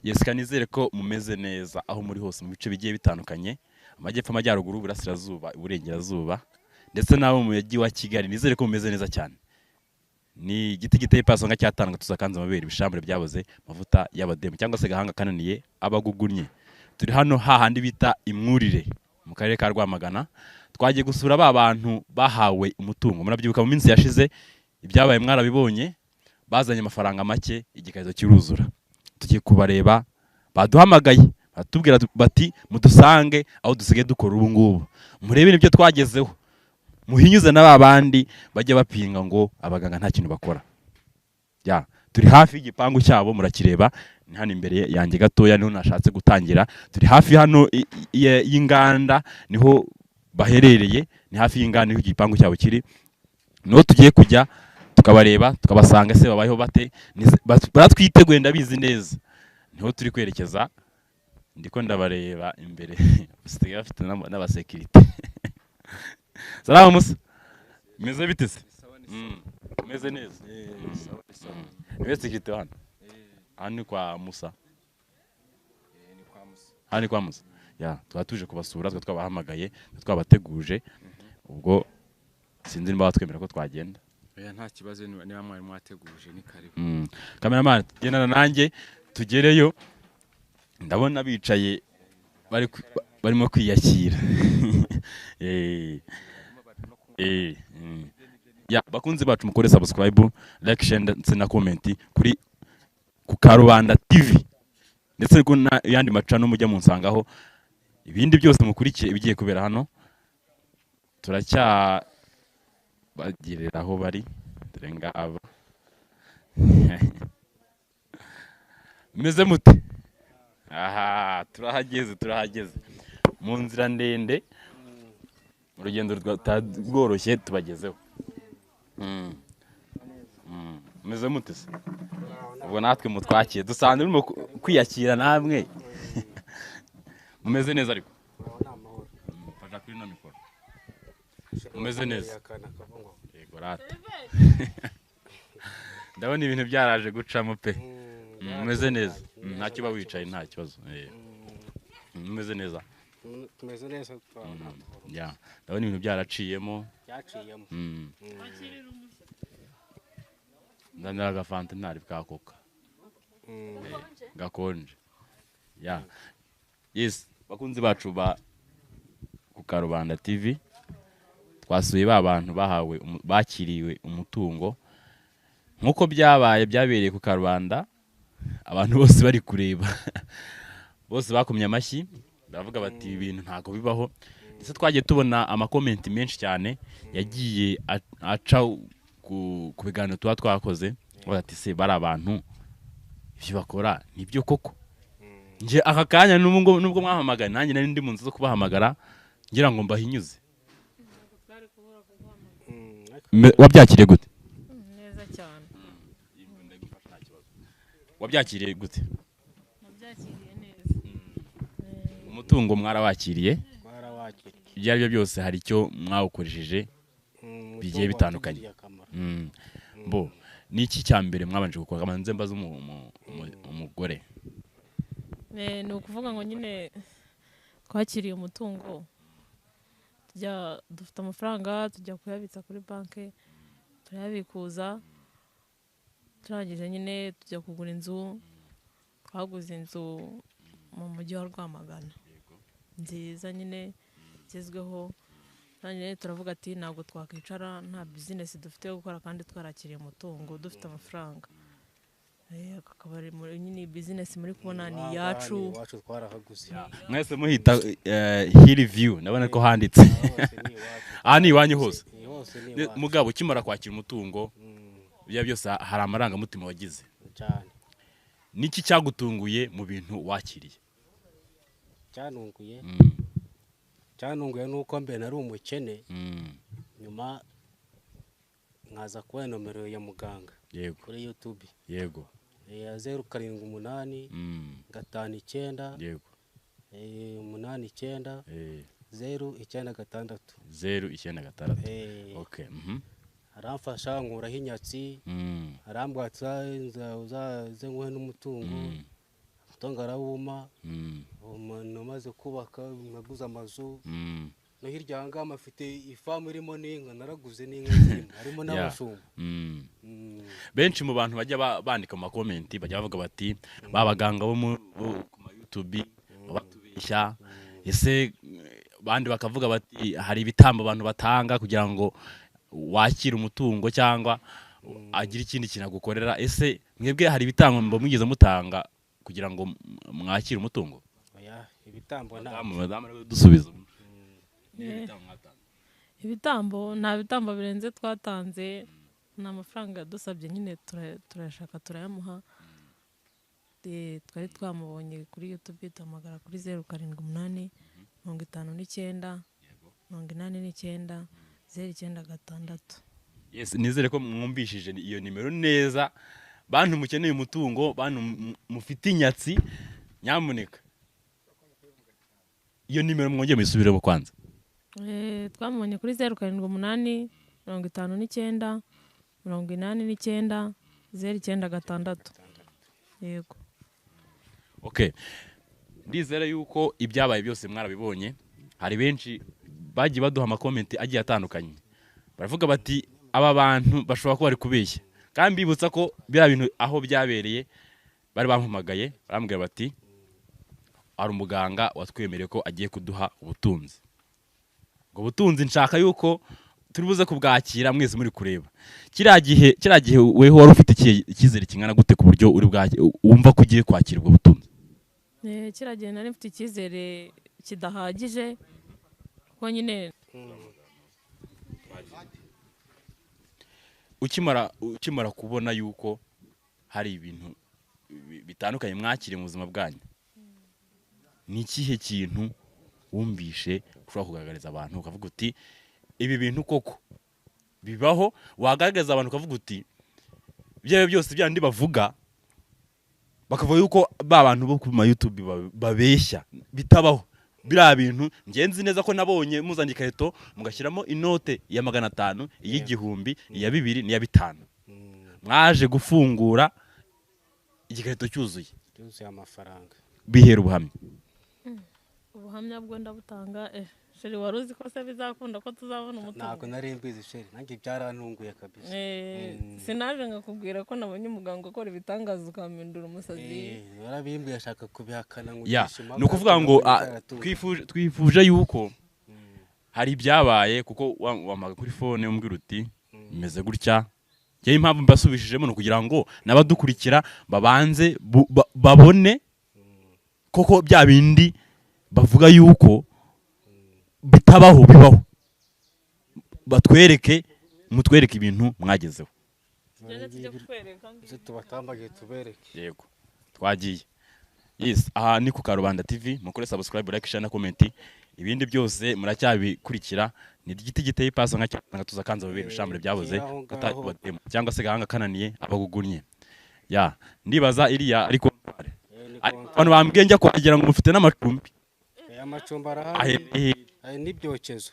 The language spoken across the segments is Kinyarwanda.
Yes, kanizere ko mumeze neza aho muri hose mu bice bigiye bitandukanye, amajyepfo, amajyaruguru, uburasirazuba, iburengerazuba, ndetse n'abo mu mujyi wa Kigali. Nizere ko mumeze neza cyane. Ni igiti giteye pasonga cyatanga tuzakanze amabere, ibishambure byaboze amavuta y'abademu cyangwa se gahanga kananiye abagugunnye. Turi hano hahandi bita Imwurire mu karere ka Rwamagana. Twagiye gusura ba bantu bahawe umutungo. Murabyibuka mu minsi yashize ibyabaye, mwarabibonye, bazanye amafaranga make igikarito kiruzura. Tugiye kubareba, baduhamagaye batubwira bati mudusange aho dusigaye dukora ubu ngubu, murebe n'ibyo twagezeho, muhinyuze na ba bandi bajya bapinga ngo abaganga nta kintu bakora. Ya, turi hafi y'igipangu cyabo, murakireba, ni hano imbere yanjye gatoya, niho nashatse gutangira. Turi hafi hano y'inganda, niho baherereye, ni hafi y'inganda niho igipangu cyabo kiri, niho tugiye kujya tukabareba, tukabasanga. Ese babayeho bate? Baratwiteguye, ndabizi neza. Niho turi kwerekeza, ndiko ndabareba imbere, basigaye bafite n'abasekirite. Salamu Musa, meze bite se? Meze neza. Niwe sekirite hano? Hano ni kwa Musa, hano ni kwa Musa. Ya, twaba tuje kubasura, twaba twabahamagaye, twabateguje. Ubwo sinzi niba batwemera ko twagenda. Oya, nta kibazo, niba mwari mwateguje ni karibu. Cameraman, gendana nanjye tugereyo. Ndabona bicaye bari barimo kwiyakira. Ya, bakunzi bacu, mukore subscribe, like, share ndetse na comment kuri ku Karubanda TV, ndetse ko yandi macano mujya munsangaho. Ibindi byose mukurikiye ibigiye kubera hano. Turacya bagirira aho bari, dore ngaba. Meze mute? Aha turahageze, turahageze mu nzira ndende, urugendo rworoshye tubagezeho. Meze mute se? Ubwo natwe mutwakiye, dusanzwe murimo kwiyakira, namwe mumeze neza ariko? Mfasha kuri ino mikoro. Mumeze neza? Yego rata, ndabona ibintu byaraje gucamo pe. Mumeze neza. Ntacyo, uba wicaye nta kibazo. Mumeze neza? Tumeze neza. Ya, ndabona ibintu byaraciyemo. Byaciyemo. Nzanira agafanta ntari bwa Coca gakonje. Ya, yes, bakunzi bacu ba ku Karubanda TV, twasuye ba bantu bahawe bakiriwe umutungo nk'uko byabaye, byabereye ku Karubanda, abantu bose bari kureba, bose bakomye amashyi, baravuga bati ibintu ntabwo bibaho. Ndetse twagiye tubona amakomenti menshi cyane yagiye aca ku biganiro tuba twakoze, bavuga ati se bari abantu ibyo bakora nibyo koko? Nje aka kanya nubwo mwahamagaye, nanjye nari ndi mu nzu zo kubahamagara ngira ngo mbahinyuze. Wabyakiriye gute? Neza cyane. Wabyakiriye gute? Nabyakiriye neza. Umutungo mwarawakiriye? Twarawakiriye. Ibyo ari byo byose hari icyo mwawukoresheje bigiye bitandukanye. Watugiriye akamaro. Bo ni iki cya mbere mwabanje gukora? Kamanze mbaze umugore. Ni ukuvuga ngo nyine twakiriye umutungo, tujya dufite amafaranga, tujya kuyabitsa kuri banki, turayabikuza. Turangije nyine tujya kugura inzu. Twaguze inzu mu mujyi wa Rwamagana nziza nyine igezweho. Turangije turavuga ati ntabwo twakwicara nta bizinesi dufite yo gukora kandi twarakiriye umutungo, dufite amafaranga. Aka kabari nyine bizinesi muri kubona ni iyacu. Ni iwacu, twarahaguze. Mwese muhita Hill View, ndabona ko handitse. Hose ni iwacu. Aha ni iwanyu hose? Ni hose ni iwacu. Mugabo, ukimara kwakira umutungo, ibyo byose hari amarangamutima wagize? Cyane. Niki cyagutunguye mu bintu wakiriye? Cyanunguye, cyanunguye nuko mbere nari umukene, nyuma nkaza kubona nomero ya muganga kuri YouTube ya 078 59 89 096. 096. Okay. Aramfasha nkuraho inyatsi, arambwatsa uzaze nguhe n'umutungo. Umutungo arawuma. Umuntu umaze kubaka, naguze amazu no hirya aha ngaha mfite ifamu irimo n'inka, naraguze n'inka zirimo, harimo n'abashumba. Benshi mu bantu bajya bandika mu makomenti bajya bavuga bati ba baganga bo ku ma YouTube batubeshya. Ese bandi bakavuga bati hari ibitambo abantu batanga kugira ngo wakire umutungo cyangwa agire ikindi kintu agukorera. Ese mwebwe hari ibitambo mwigeze mutanga kugira ngo mwakire umutungo? Oya, ibitambo ntabwo. Madamu ariwe dusubiza. Ibitambo, nta bitambo birenze twatanze, ni amafaranga yadusabye nyine turayashaka turayamuha. Twari twamubonye kuri YouTube, tuhamagara kuri 078 59 89 096. Yes, nizere ko mwumvishije iyo nimero neza. Bantu mukeneye umutungo, bantu mufite inyatsi, nyamuneka iyo nimero mwongeye muyisubiremo kwanza. Twamubonye kuri 078 59 89 096. Yego. Okay, ndizera yuko ibyabaye byose mwarabibonye. Hari benshi bagiye baduha amakomenti agiye atandukanye, baravuga bati aba bantu bashobora kuba bari kubeshya, kandi mbibutsa ko biriya bintu aho byabereye bari bampamagaye barambwira bati hari umuganga watwemereye ko agiye kuduha ubutunzi. Ubwo butunzi nshaka yuko turi buze kubwakira mwese muri kureba. Kiriya gihe weho wari ufite icyizere kingana gute ku buryo uri wumva ko ugiye kwakira ubwo butunzi? Kiriya gihe nari mfite icyizere kidahagije kuko nyine ukimara kubona yuko hari ibintu bitandukanye mwakiriye mu buzima bwanyu, ni ikihe kintu wumvishe ushobora kugaragariza abantu ukavuga uti ibi bintu koko bibaho? Wagaragariza abantu ukavuga uti ibyo byose byandi bavuga bakavuga yuko ba bantu bo ku ma YouTube babeshya bitabaho. Biriya bintu ngenzi neza ko nabonye muzanye ikarito mugashyiramo inote ya 500, iy'igihumbi, iya 2000 n'iya 5. Mwaje gufungura igikarito cyuzuye amafaranga. Bihera ubuhamya. Ubuhamya bwo ndabutanga. Sheri, wari uzi ko se bizakunda ko tuzabona umutungo? Ntabwo nari mbizi sheri, nanjye byarantunguye kabisa. Sinaje ngakubwira ko nabonye umuganga ukora ibitangaza ukampindura umusazi. Warabimbwiye ashaka kubihakana ngo ni ukuvuga ngo twifuje yuko hari ibyabaye kuko wamaga kuri phone umbwira uti meze gutya. Njye impamvu mbasubishijemo ni ukugira ngo n'abadukurikira babanze babone koko bya bindi bavuga yuko bitabaho bibaho, batwereke, mutwereke ibintu mwagezeho. Yego, twagiye. Yes, aha ni ku Karubanda TV, mukore subscribe, like, share na comment. Ibindi byose muracyabikurikira. Ni igiti giteye ipasa nka cyangwa tuza kanza babiri bishambure byabuze cyangwa se gahanga kananiye abagugunnye. Ya, ndibaza iriya ariko abantu bambwiye njya kugira ngo mufite n'amacumbi. Amacumbi arahari n'ibyokezo.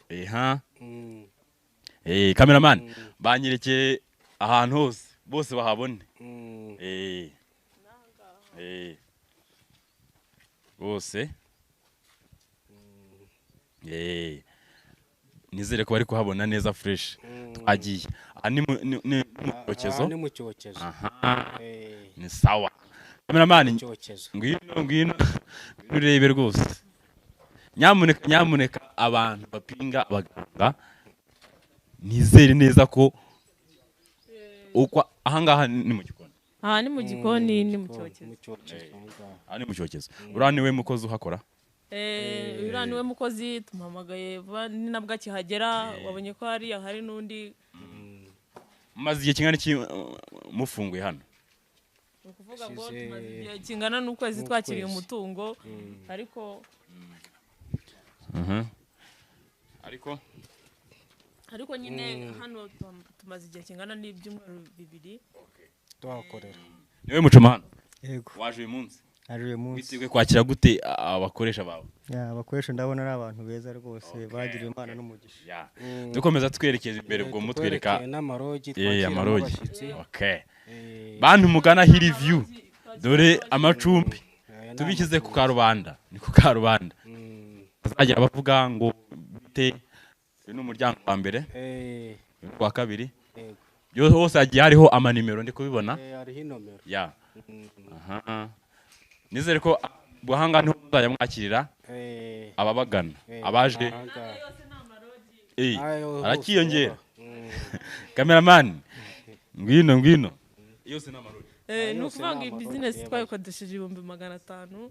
Cameraman banyerekeye ahantu hose bose bahabone. Bose. Nizere ko bari kuhabona neza fresh. Twagiye. Ni mu cyokezo. Ni mu cyokezo. Ni sawa. Cameraman ngwino urebe rwose. Nyamuneka abantu bapinga abaganga nizere neza ko uko ahangaha ni mu gikoni. Aha ni mu gikoni, ni mu cyokezo. Aha ni mu cyokezo. Uriya niwe mukozi uhakora? Uriya niwe mukozi, tumuhamagaye vuba ni nabwo akihagera, wabonye ko hariya hari n'undi. Maze igihe kingana iki mufunguye hano? Ukuvuga ngo tumaze igihe kingana n'ukwezi twakiriye umutungo, ariko ariko nyine hano tumaze igihe kingana n'ibyumweru 2 twakorera. Niwe mucoma hano? Yego. Waje uyu munsi? Aje uyu munsi. Witeguye kwakira gute abakoresha bawe? Abakoresha ndabona ari abantu beza rwose, bagiriye Imana n'umugisha. Dukomeza twerekeza imbere ubwo mutwereka n'amarogi, twakira. Okay. Bantu mugana Hill View, dore amacumbi. Tubishyize ku karubanda, ni ku karubanda. Bazajya bavuga ngo bite, uyu ni umuryango wa mbere, uyu ni uwa kabiri. Yose hose hagiye hariho amanimero, ndi kubibona. Hariho inomero. Ya. Aha. Nizere ko buhanga niho muzajya mwakirira ababagana, abaje. Arakiyongera. Cameraman, ngwino ngwino. Yose ni amarori. Ni ukuvuga ngo iyi bizinesi twayikodesheje 500,000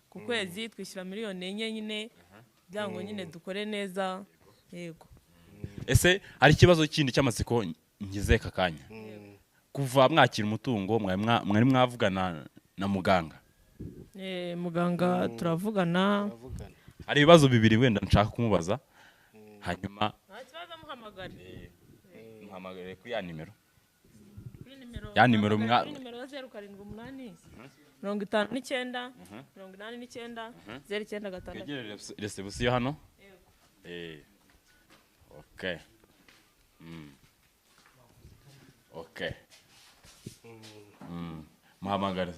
ku kwezi, twishyura 4 miliyoni nyine kugira ngo nyine dukore neza. Yego. Ese hari ikibazo kindi cy'amatsiko ngize aka kanya? Kuva mwakira umutungo mwari mwavugana na muganga? Muganga turavugana. Hari ibibazo bibiri wenda nshaka kumubaza, hanyuma nta kibazo, muhamagare. Muhamagare kuri ya nimero. Kuri nimero Ya nimero kuri nimero ya 078 59 89 096. Twegerere resebusiyo hano. Okay. Okay. Muhamagare,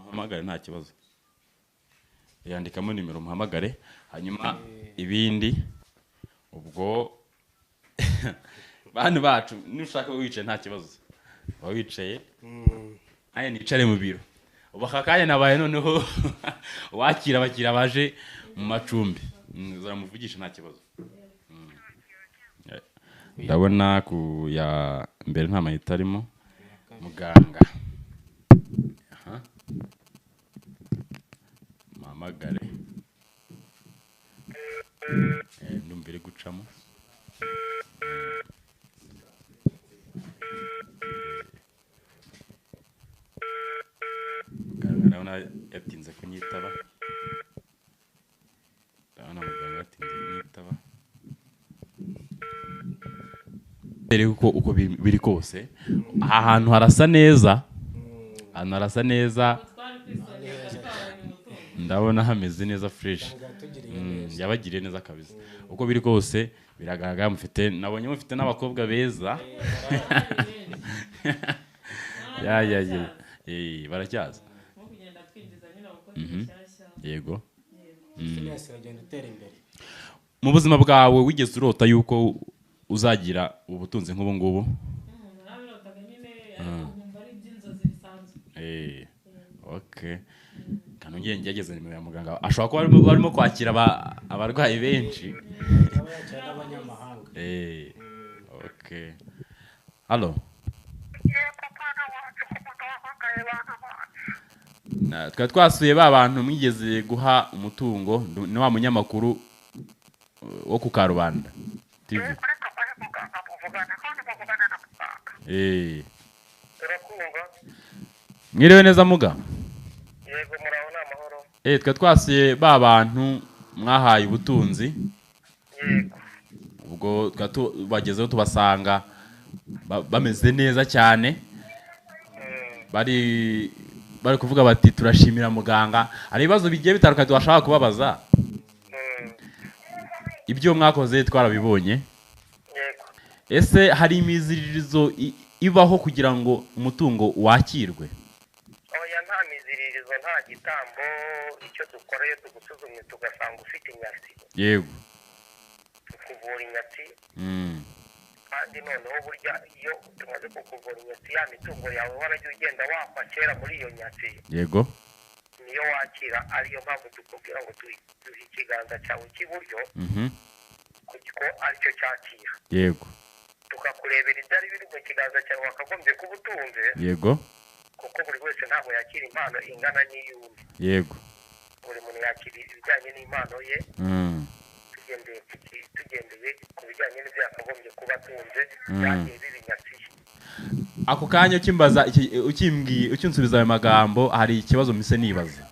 muhamagare nta kibazo. Yandikamo nimero muhamagare, hanyuma ibindi ubwo bantu bacu nushaka wicaye nta kibazo. Uba wicaye. Aya nicare mu biro. Ubu aka kanya nabaye noneho wakira abakiriya baje mu macumbi. Uzamuvugisha nta kibazo. Ndabona ku ya mbere nta mayita arimo. Muganga. Aha. Muhamagare. Ndumva iri gucamo. Muganga ndabona yatinze kunyitaba. Ndabona muganga yatinze kunyitaba. Mbere uko biri kose aha hantu harasa neza, ahantu harasa neza, ndabona hameze neza fresh. Yabagiriye neza kabisa. Uko biri kose biragaragara, mufite, nabonye mufite n'abakobwa beza. Ya ya ya. Baracyaza. Yego. Business iragenda itera imbere. Mu buzima bwawe wigeze urota yuko uzagira ubutunzi nk'ubu ngubu? Okay. Kandi ngiye ngerageza nimero ya muganga, ashobora kuba barimo kwakira abarwayi benshi. Aba yakira n'abanyamahanga. Okay. Halo. Twari twasuye ba bantu mwigeze guha umutungo, ni wa munyamakuru wo ku Karubanda TV. Mwiriwe neza muga? Yego, muraho ni amahoro. Twari twasuye ba bantu mwahaye ubutunzi. Yego. Ubwo twari tubagezeho tubasanga bameze neza cyane. Bari kuvuga bati turashimira muganga. Hari ibibazo bigiye bitandukanye twashaka kubabaza. Ibyo mwakoze twarabibonye. Yego. Ese hari imiziririzo ibaho kugira ngo umutungo wakirwe? Oya, nta miziririzo, nta gitambo. Icyo dukora iyo tugusuzumye tugasanga ufite inyatsi, Yego. tukuvura inyatsi. Kandi noneho burya iyo tumaze kukuvura inyatsi, ya mitungo yawe waragiye ugenda wakwa kera muri iyo nyatsi, Yego. niyo wakira. Ariyo mpamvu tukubwira ngo duhe ikiganza cyawe cy'iburyo, kuko aricyo cyakira. Yego. Tukakurebera ibyari biri mu kiganza cyawe wakagombye kuba utunze, Yego. kuko buri wese ntabwo yakira impano ingana n'iy'undi. Yego. Buri muntu yakira ibijyanye n'impano ye, tugendeye ku bijyanye n'ibyo yakagombye kuba atunze byagiye biba inyatsi. Ako kanya ukimbaza ukimbwiye ukinsubiza ayo magambo, hari ikibazo mpise nibaza.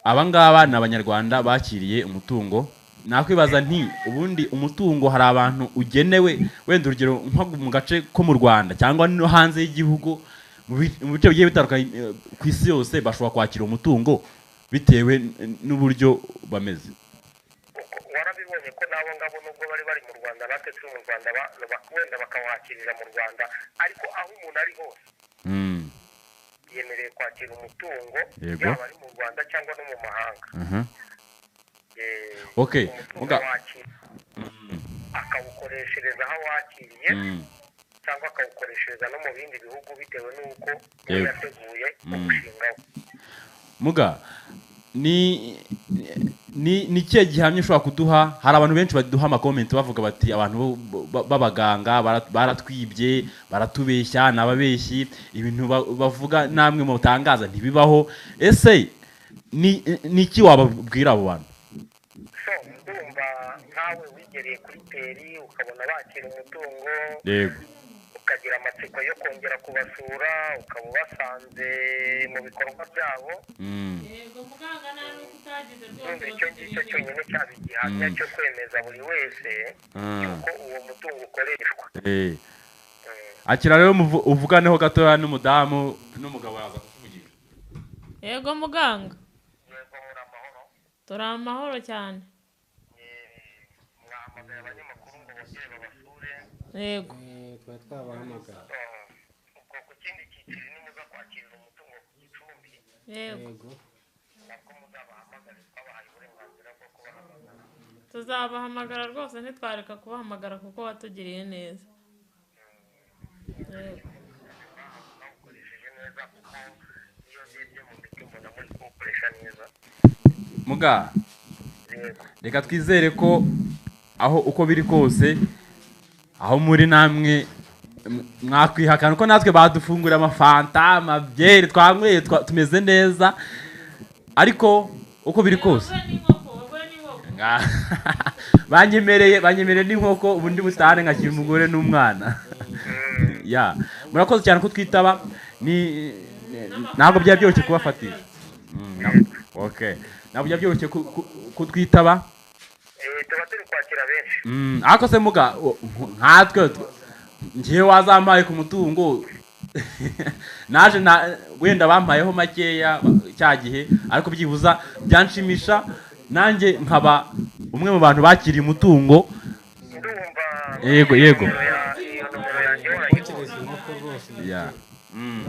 Aba ngaba ni abanyarwanda bakiriye umutungo. Nakwibaza nti ubundi umutungo hari abantu ugenewe, wenda urugero nko mu gace ko mu Rwanda cyangwa no hanze y'igihugu, mu bice bigiye bitandukanye ku isi yose bashobora kwakira umutungo bitewe n'uburyo bameze. Warabibonye ko nabo ngabo nubwo bari mu Rwanda, natwe turi mu Rwanda, wenda bakawakirira mu Rwanda, ariko aho umuntu ari hose Yemerewe kwakira umutungo, Yego. yaba ari mu Rwanda cyangwa no mu mahanga. Umutungo wakira akawukoreshereza aho wakiriye, cyangwa akawukoreshereza no mu bindi bihugu bitewe n'uko we yateguye umushinga we. Muga, ni ikihe gihamya ushobora kuduha? Hari abantu benshi baduha amakomenti bavuga bati abantu b'abaganga baratwibye, baratubeshya, ni ababeshyi, ibintu bavuga namwe mutangaza ntibibaho. Ese ni iki wababwira abo bantu? So ndumva nkawe wigereye kuri terrain ukabona bakira umutungo, ukagira amatsiko yo kongera kubasura, ukaba ubasanze mu bikorwa byabo. Yego muganga, nta n'uko utagize rwose. Ndumva icyo ngicyo cyonyine cyaba igihamya cyo kwemeza buri wese yuko uwo mutungo ukoreshwa. Akira rero, uvuganeho gatoya n'umudamu n'umugabo yaza kukuvugira. Yego muganga. Yego, muri amahoro? Turi amahoro cyane. Mwahamagaye abanyamakuru ngo bongere babasure? Yego. Tuba twabahamagara. Ubwo ku kindi cyiciro nimuza kwakirira umutungo ku Gicumbi, Yego. Yego. nabwo muzabahamagare, twabahaye uburenganzira bwo kubahamagara. Tuzabahamagara rwose, ntitwareka kubahamagara kuko watugiriye neza. Yego. Mwawukoresheje neza, kuko iyo ndebye mu miti mbona muri kuwukoresha neza. Muga, Yego. reka twizere ko aho uko biri kose aho muri namwe mwakwihakana ko natwe badufungurira amafanta, amabyeri twanyweye, tumeze neza, ariko uko biri kose Waguye n'inkoko, waguye n'inkoko. Banyemereye n'inkoko, ubundi butahane nkakira umugore n'umwana. Ya, murakoze cyane ko twitaba. Ni ntabwo byaba byoroshye kubafatisha. Okay, ntabwo byaba byoroshye kutwitaba. Tuba turi kwakira benshi. Ariko se muga, nkatwe njyewe wazampaye ku mutungo naje na wenda bampayeho makeya cya gihe, ariko byibuza byanshimisha nanjye nkaba umwe mu bantu bakiriye umutungo. Ndumva Yego. iyo nomero yanjye warayibonye. Kokereza inkoko rwose. Ya.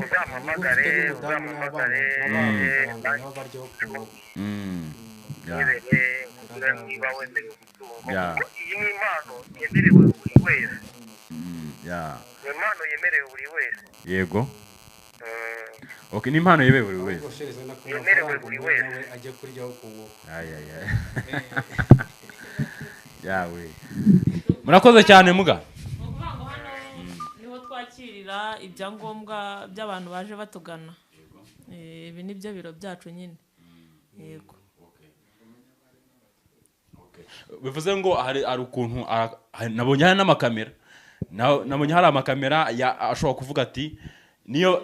Uzampamagare, Ufite n'umudamu uzampamagare. n'abana, tubabaha amafaranga nabo baryaho ku nkoko. Ya. Nibere kugira niba wemerewe umutungo, kuko iyi ni impano yemerewe buri wese. Ya. Ni impano yemerewe buri wese. Yego. Okay, ni impano yemerewe buri wese. Ahubwo shereza no ku Yemerewe mafaranga buri umuntu wese. nawe ajye kuryaho ku nkoko. Ay ay ay. Yawe. Murakoze cyane muga. Ni ukuvuga ngo hano niho twakirira ibyangombwa by'abantu baje batugana. Ibi ni byo biro byacu nyine, yego. Bivuze ngo hari ukuntu nabonye hari n'amakamera. Nabonye hari amakamera ashobora kuvuga ati niyo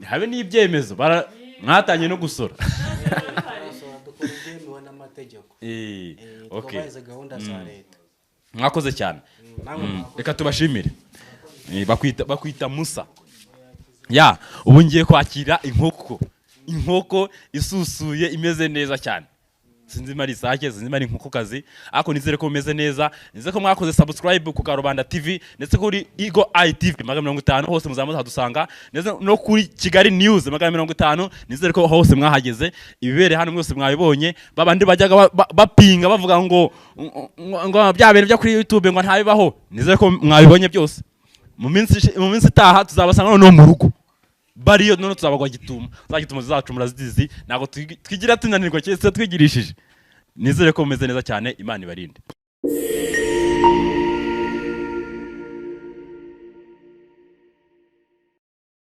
hari n'ibyemezo mwatangiye no gusora. Turasora, dukora ibyemewe n'amategeko. Twubahiriza gahunda za leta. Mwakoze cyane. Namwe mwakoze. Reka tubashimire. Bakwita Musa. Ya, ubu ngiye kwakira inkoko isusuye imeze neza cyane. Sinzi niba ari isake, sinzi niba ari inkokokazi, ariko nizere ko mumeze neza, nizere ko mwakoze subscribe ku Karubanda TV ndetse kuri Eagle Eye TV 500, hose muzaba muzahadusanga, ndetse no kuri Kigali News 500. Nizere ko hose mwahageze, ibibereye hano mwese mwabibonye. Babandi bajyaga bapinga bavuga ngo bya bintu byo kuri YouTube ngo ntabibaho, nizere ko mwabibonye byose. Mu minsi itaha tuzabasanga noneho mu rugo bariyo, none tuzabagwa gitumo, za gitumo zacu murazizi. Ntabwo twigira tunanirwa keretse twigirishije. Nizere ko mumeze neza cyane, Imana ibarinde.